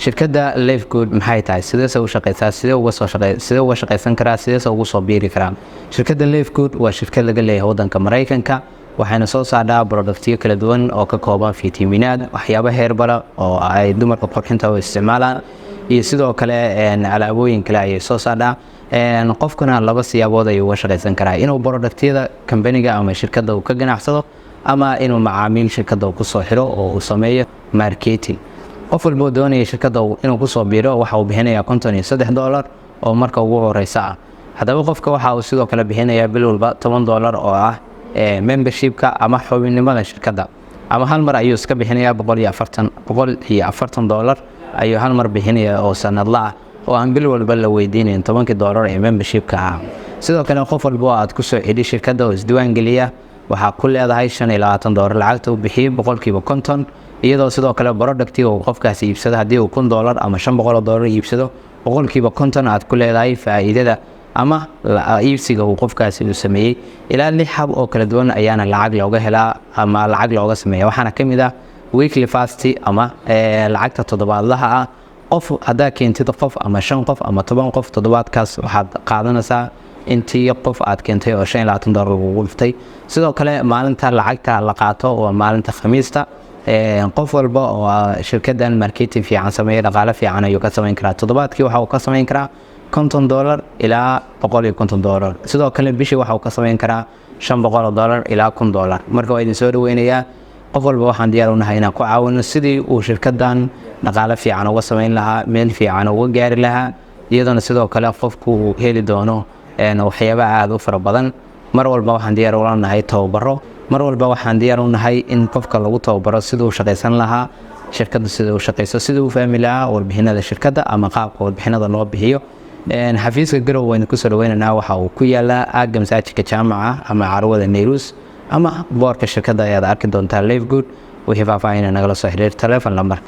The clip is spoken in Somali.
Shirkadda LiveGood maxay tahay? Sideese u shaqeysaa? Sidee uga soo shaqey, sidee uga shaqeysan karaa, sideese ugu soo biiri karaa? Shirkadda LiveGood waa shirkad laga leeyahay waddanka Maraykanka, waxayna soo saardhaa productyo kala duwan oo ka kooban fitamiinaad, waxyaabo herbal ah oo ay dumarka qurxinta u isticmaalaan, iyo sidoo kale alaabooyin kale ayay soo saardhaa. Qofkuna laba siyaabood ayuu uga shaqeysan karaa: inuu productyada kambaniga ama shirkadda uu ka ganacsado, ama inuu macaamiil shirkadda uu kusoo xiro oo uu sameeyo marketing. Qof walboo doonaya shirkadda inuu kusoo biiro waxa uu bixinayaa $53 oo marka ugu horeysa ah. Haddaba qofka waxa uu sidoo kale bixinayaa bil walba $10 oo ah membershipka ama xubinnimada shirkadda, ama hal mar ayuu iska bixinayaa 140, $140 ayuu hal mar bixinaya oo sanadla ah, oo aan bil walba la weydiinayn 10-kii dollar ee membershipka ah. Sidoo kale qof walba oo aad kusoo xidhi shirkadda oo isdiiwaan geliya waxaa ku leedahay $25 lacagta uu bixiyey 50%, iyadoo sidoo kale productiga uu qofkaasi iibsado, haddii uu $1000 ama $500 iibsado, 50% aad ku leedahay faa'iidada ama iibsiga uu qofkaasi uu sameeyey. Ilaa lix hab oo kala duwan ayaana lacag looga helaa ama lacag looga sameeya. Waxaana ka mid ah weekly fast ama lacagta toddobaadlaha ah. Qof haddaa keentid, qof ama shan qof ama 10 qof, toddobaadkaas waxaad qaadanaysaa intii qof aad keentay oo $25 lagugu dhuftay. Sidoo kale maalinta lacagta la qaato waa maalinta Khamiista. Qof walba oo shirkaddan marketing fiican sameeya dhaqaale fiican ayuu ka samayn karaa. Toddobaadkii waxa uu ka samayn karaa $50 ilaa $150. Sidoo kale bishii waxa uu ka samayn karaa $500 ilaa $1000. Marka waa idin soo dhaweynayaa. Qof walba waxaan diyaar u nahay inaan ku caawino sidii uu shirkaddan dhaqaale fiican uga samayn lahaa, meel fiican uga gaari lahaa, iyadoona sidoo kale qofku uu heli doono waxyaaba aada u fara badan. Mar walba waxaan diyaar ula nahay tababaro. Mar walba waxaan diyaar u nahay in qofka lagu tababaro siduu u shaqaysan lahaa shirkadda, sida u shaqayso, siduu u fahmi lahaa warbixinada shirkadda ama qaabka warbixinada loo bixiyo. Xafiiska Garow waynu kusoo dhaweynaynaa. Waxa uu ku yaalaa aagga masaajidka Jaamaca ama carwada Nairuus, ama boorka shirkadda ayaad arki doontaa LiveGood. Wixii faahfaahina nagala soo xiriir telefon lambarka.